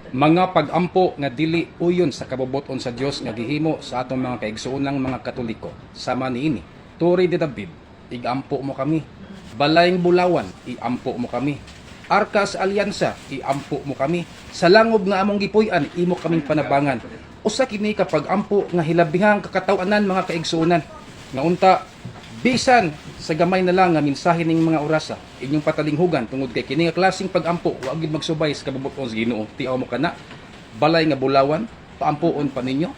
Mga pag-ampo nga dili uyon sa kabubut-on sa Dios nga gihimo sa atong mga kaigsuonang mga Katoliko sama niini: Tore de David, igampo mo kami. Balayng Bulawan, iampo mo kami. Arka sa Alyansa, iampo mo kami. Sa langob nga among gipuy-an, imo kaming panabangan. Usa kini ka pag-ampo nga hilabihang kakatawanan, mga kaigsuonan, nga unta bisan sa gamay na lang nga mensahe ning mga orasa inyong patalinghugan, tungod kay kini nga klaseng pag-ampo wa gid magsubay sa kabubut-on sa Ginoo. Tiaw mo kana, Balay nga Bulawan, paampuon pa ninyo.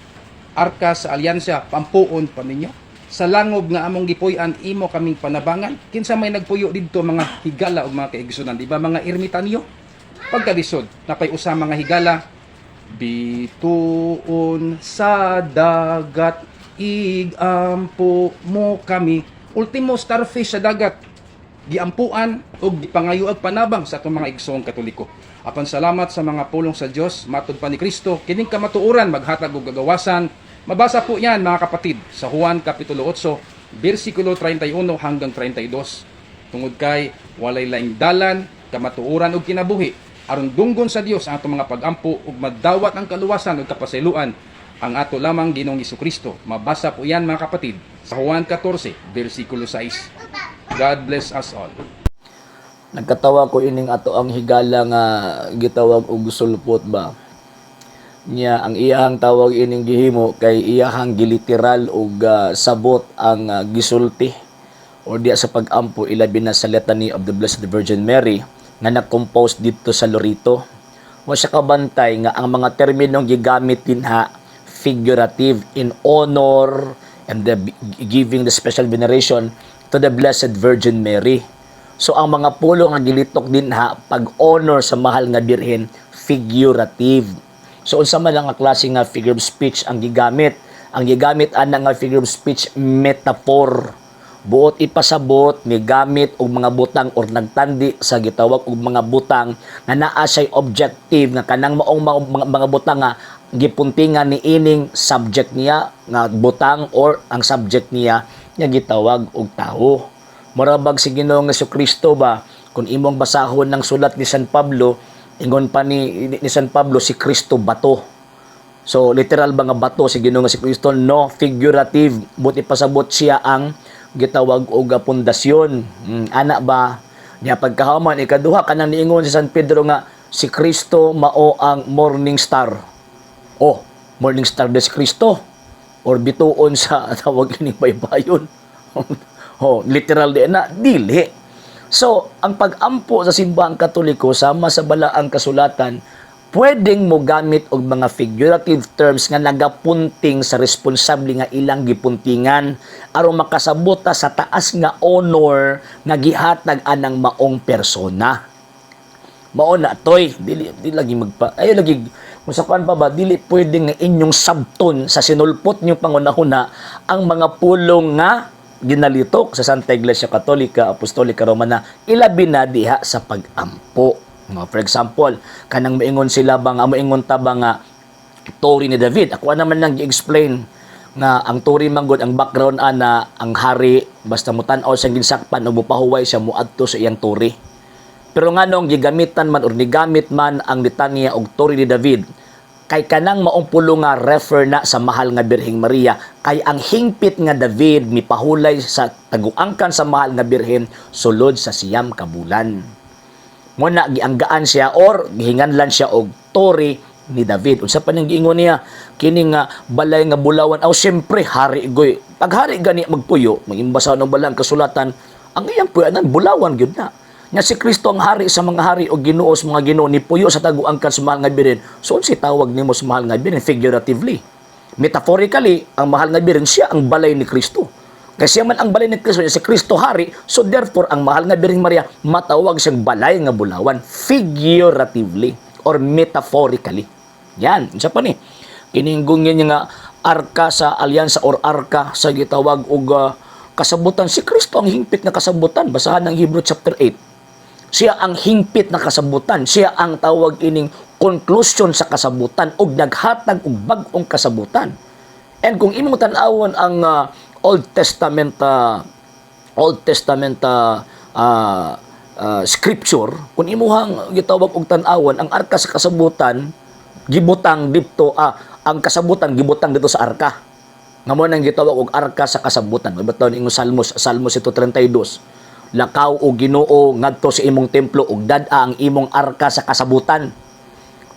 Arka sa Alyansa, paampuon pa ninyo. Sa langob nga among gipuy-an, imo kaming panabangan. Kinsa may nagpuyo didto, mga higala ug mga kaigsuonan? Di ba mga ermitanyo? Pagkalisod, napay usa, mga higala, "Bituon sa dagat, igampo mo kami." Ultimo starfish sa dagat, giampuan ug gipangayuag panabang sa atong mga igsoong Katoliko. Apan salamat sa mga pulong sa Dios, matod pa ni Kristo, kining kamatuoran maghatag og gagawasan. Mabasa po 'yan, mga kapatid, sa Juan kapitulo 8, bersikulo 31 hanggang 32. Tungod kay walay laing dalan, kamatuoran ug kinabuhi aron dunggon sa Dios ang atong mga pagampo ug madawat ang kaluwasan ug kapasayloan, ang ato lamang Ginoong Kristo. Mabasa po 'yan, mga kapatid, sa Juan 14, bersikulo 6. God bless us all. Nagkatawa ko ining ato ang higala nga gitawag og sulpot ba. Nya ang iyahang tawag ining gihimo kay iyahang giliteral og sabot ang gisulti or diya sa pag-ampo, ilabi na sa Litany of the Blessed Virgin Mary nga na-compose dito sa Loreto. Wa siya kabantay nga ang mga terminong gigamit dinha figurative in honor and the giving the special veneration to the Blessed Virgin Mary. So ang mga pulong nga gilitok dinha pag-honor sa mahal nga birhen, figurative. So unsa man lang nga klase nga figure of speech ang gigamit? Ang gigamit ana nga figure of speech, metaphor. Buot ipasabot ni gamit og mga butang or nagtandi sa gitawag og mga butang nga naa siya'y objective nga kanang maong mga butang nga gipuntingan ni ining subject niya nga butang or ang subject niya nga gitawag og tawo. Murabag si Ginoong Kristo ba, kung imong basahon ng sulat ni San Pablo, ingon pa ni San Pablo, si Kristo bato. So literal ba nga bato si Ginoong si Kristo? No, figurative. Buot ipasabot siya ang gitawag og pundasyon. Ana ba? Nya pagkahuman, ikaduha, kanang niingon si San Pedro nga si Kristo mao ang morning star. Oh, morning star des Kristo or bituon sa tawag ini baybayon? Oh, literal di na dili. So, ang pag-ampo sa Simbahang Katoliko sama sa Balaang Kasulatan, pwedeng mo gamit og mga figurative terms nga nagapunting sa responsable nga ilang gipuntingan aron makasabot ta sa taas nga honor nga gihatag anang maong persona. Mao na toy, dili di lagi magpa ayo lagi kung sa kuan pa ba, dili pwede nga inyong sabton sa sinulpot ninyong pangunahuna ang mga pulong nga ginalitok sa Santa Iglesia Katolika Apostolika Romana, ilabi na diha sa pag-ampo. No, for example, kanang moingon sila ba nga moingon ta ba nga Tore ni David. Ako naman nang gi-explain nga ang Tore manggod, ang background ana, ang hari basta mutan-aw siyang ginsakpan o mupahuway siya, muadto sa iyang tore. Pero nganong gigamitan man or nigamit man ang litanya og Tore ni David? Kay kanang maong pulong nga refer na sa mahal nga Birheng Maria, kay ang hingpit nga David mipahulay sa taguangkan sa mahal nga Birhen sulod sa 9 ka bulan. Mo na gianggaan siya or gihinganlan siya og Tore ni David. Unsa pa ning giingon niya kini nga Balay nga Bulawan? Aw, siyempre hari goy. Pag hari gani magpuyo, magimbasa ng Balang Kasulatan, ang iyang puyanan bulawan gyud na. Nya si Kristo ang hari sa mga hari o Ginoo sa mga Ginoo, ni puyo sa taguangkan sa mahal nga Birhen. So unsay tawag nimo sa mahal nga Birhen figuratively? Metaphorically, ang mahal nga Birhen, siya ang balay ni Kristo. Kasi siya man ang balay ni Kristo, si Kristo hari, so therefore ang mahal nga Birhen Maria matawag siyang Balay nga Bulawan figuratively or metaphorically. Yan, unsa pa ni? Kininggong niya nga Arka sa Alyansa or arka sa gitawag og kasabutan, si Kristo ang hingpit nga kasabutan. Basahan ng Hebrew chapter 8. Siya ang hingpit na kasabutan. Siya ang tawag ining conclusion sa kasabutan og naghatag og bag-ong kasabutan. And kung imong tan-awon ang Old Testament scripture, kung imuhang gitawag og tan-awon ang arka sa kasabutan, Gibutang didto, ang kasabutan gibutang dito sa arka. Nga mo nang gitawag og arka sa kasabutan. Mabataw ingon Salmos, Salmos 132. Lakaw o Ginoo ngadto sa imong templo ug dad-a ang imong arka sa kasabutan.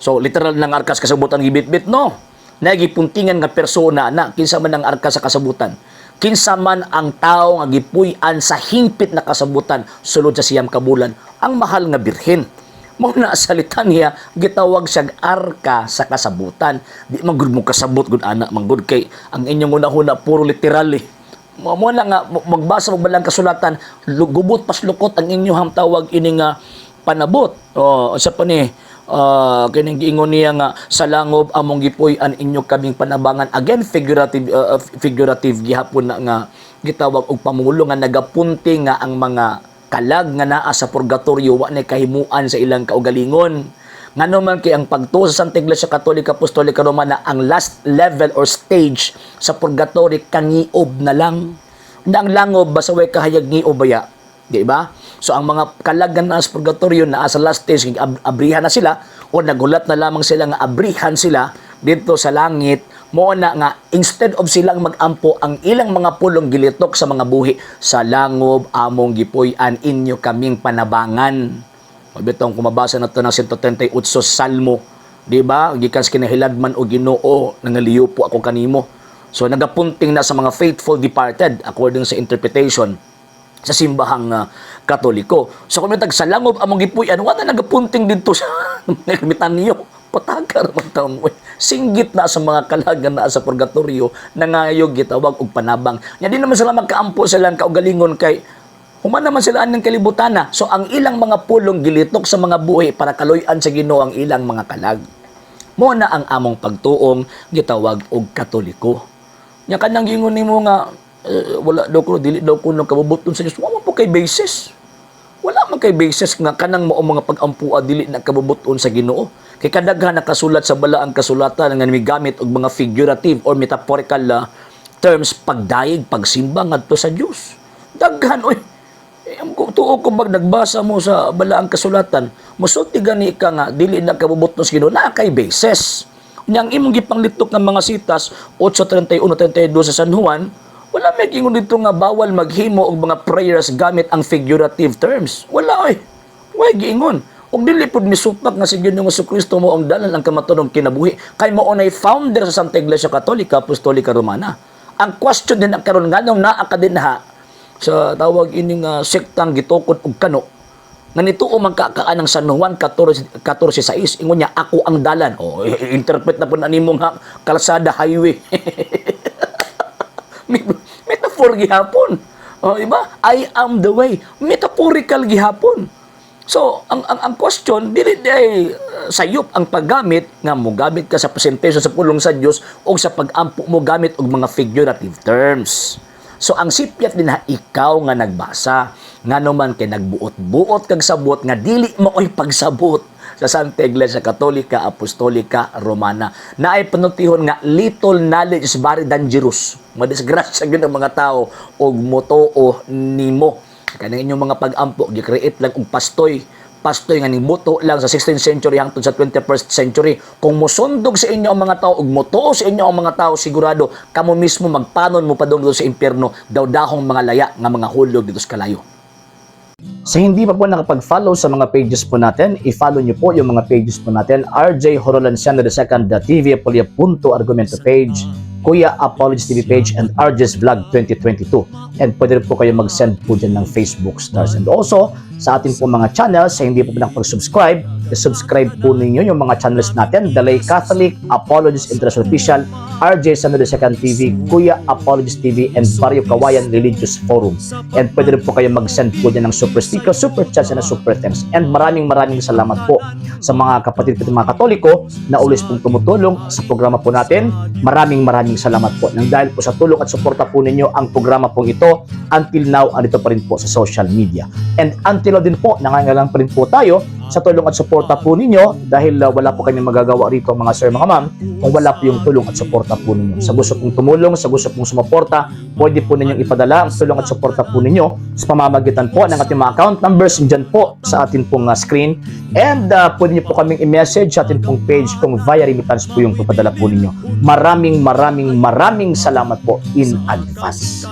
So literal ng arka sa kasabutan gibitbit, no. Nagipuntingan nga persona na. Kinsa man ang arka sa kasabutan? Kinsa man ang tao nga gipuy-an sa hingpit na kasabutan sulod sa 9 ka bulan? Ang mahal nga Birhen. Mao na sa litanya gitawag siyang arka sa kasabutan. Di man gud mo kasabot gud ana man gud kay ang inyong hunahuna puro literal eh. Mo mo na nga magbasa mo balang kasulatan, gubot paslukot ang inyong tawag ini nga panabot. Oh, sa pa ni kining giingon niya nga sa langob among gipuy-an, inyo kaming panabangan. Again, figurative gihapon na nga gitawag og pamulo nga nagapunti nga ang mga kalag nga naa sa purgatorio wa nay kahimuan sa ilang kaugalingon. Ngano man kay ang pagtuo sa Santa Iglesia Katolika Apostolika Romana, ang last level or stage sa purgatory kangiob na lang. Na ang langob basta way kahayag, ngiob baya. Di ba? So ang mga kalagan na sa purgatorio na sa last stage, abrihan na sila o nagulat na lamang sila nga abrihan sila dito sa langit. Mo na nga instead of silang magampo, ang ilang mga pulong gilitok sa mga buhi, sa langob among gipuy-an, inyo kaming panabangan. Mabitong kumabasa na to ng 138 Salmo, di ba? Gikan sa kinahiladman, o Ginoo, nangaliyo po ako kanimo. So nagapunting na sa mga faithful departed according sa interpretation sa simbahang Katoliko. So kung tag sa langob among gipuy-an, wala nagapunting dito sa ermitanyo. Patagar man taon mo. Singgit na sa mga kalagan na sa purgatorio nangayog gitawag og panabang. Nya di naman sila magkaampo sa ilang kaugalingon kay human naman sila aning kalibutan na. So ang ilang mga pulong gilitok sa mga buhi para kaluy-an sa Ginoo ang ilang mga kalag. Mo na ang among pagtuong gitawag og Katoliko. Nya kanang gingon nimo nga wala daw ko, dili daw kuno kabubuton sa Dios. Wala man po kay basis. Wala man kay basis nga kanang mao mga pag-ampua dili na kabubuton sa Ginoo. Kay kadaghan nakasulat sa balaang kasulatan nga migamit og mga figurative or metaphorical terms pagdayeg, pagsimba ngadto sa Dios. Daghan oy. Eh, ang tuo ko bag nagbasa mo sa balaang kasulatan, musulti gani ka nga dili na kabubuton sa Ginoo, naa kay basis. Nya ang imong gipanglitok ng mga sitas 8:31 32 sa San Juan, wala may ingon dito nga bawal maghimo og mga prayers gamit ang figurative terms. Wala oy. Way giingon. Og dili pud misupak nga si Ginoong Kristo mo ang dalan, ang kamatuoran, kinabuhi. Kay mao nay founder sa Santa Iglesia Katolika Apostolika Romana. Ang question din ang karon, nganong naa ka dinha sa tawag ining sektang gitukod og kano nga nituo man ka ng San Juan 14 14:6, ingon niya, "Ako ang dalan"? Oh, interpret na po na nimo nga kalsada, highway. Metaphor gihapon. Oh, iba? "I am the way." Metaphorical gihapon. So, ang question, dili di ay sayop ang paggamit nga mogamit ka sa presentation sa pulong sa Dios o sa pag-ampo mo gamit og mga figurative terms. So, ang sipyat din ha, ikaw nga nagbasa, ngano man kay nagbuot-buot kag sabot nga dili maoy pagsabot sa Santa Iglesia Katolika Apostolika Romana. Naay panultihon nga little knowledge is very dangerous. Madisgrasya gyud ang mga tao og motoo nimo. Kanang inyong mga pag-ampo, gi-create lang og pastoy. Pastoy nga ning buto lang sa 16th century hangtod sa 21st century. Kung mosundog sa inyo ang mga tao ug motoo sa inyo ang mga tao, sigurado kamo mismo magpanon mo padung sa impyerno, daw dahong mga laya nga mga hulog dito sa kalayo. Sa hindi pa po nakapag-follow sa mga pages po natin, i-follow nyo po yung mga pages po natin. RJ Horolenciano II TV, Apolia Punto Argumento page, Kuya Apologies TV page, and RJ's Vlog 2022. And pwede rin po kayo mag-send po dyan ng Facebook stars. And also, sa ating po mga channels, sa hindi po nakapag-subscribe, i-subscribe po ninyo yung mga channels natin: Dalay Catholic, Apologies International Official, RJ Sano II TV, Kuya Apologies TV, and Barrio Kawayan Religious Forum. And pwede rin po kayo mag-send po dyan ng super sticker, super chats, and super thanks. And maraming maraming salamat po sa mga kapatid ko, mga Katoliko na always pong tumutulong sa programa po natin. Maraming maraming salamat po. Nang dahil po sa tulong at suporta po ninyo, ang programa pong ito until now andito pa rin po sa social media. And until now din po, nangangailangan pa rin po tayo sa Sa tulong at suporta po ninyo dahil wala po kami magagawa rito, mga sir, mga ma'am, kung wala po yung tulong at suporta po ninyo. Sa gusto pong tumulong, sa gusto pong sumuporta, pwede po ninyong ipadala ang tulong at suporta po ninyo sa pamamagitan po ng ating mga account numbers dyan po sa atin pong screen. And pwede niyo po kaming i-message sa atin pong page kung via remittance po yung papadala po ninyo. Maraming maraming maraming salamat po in advance.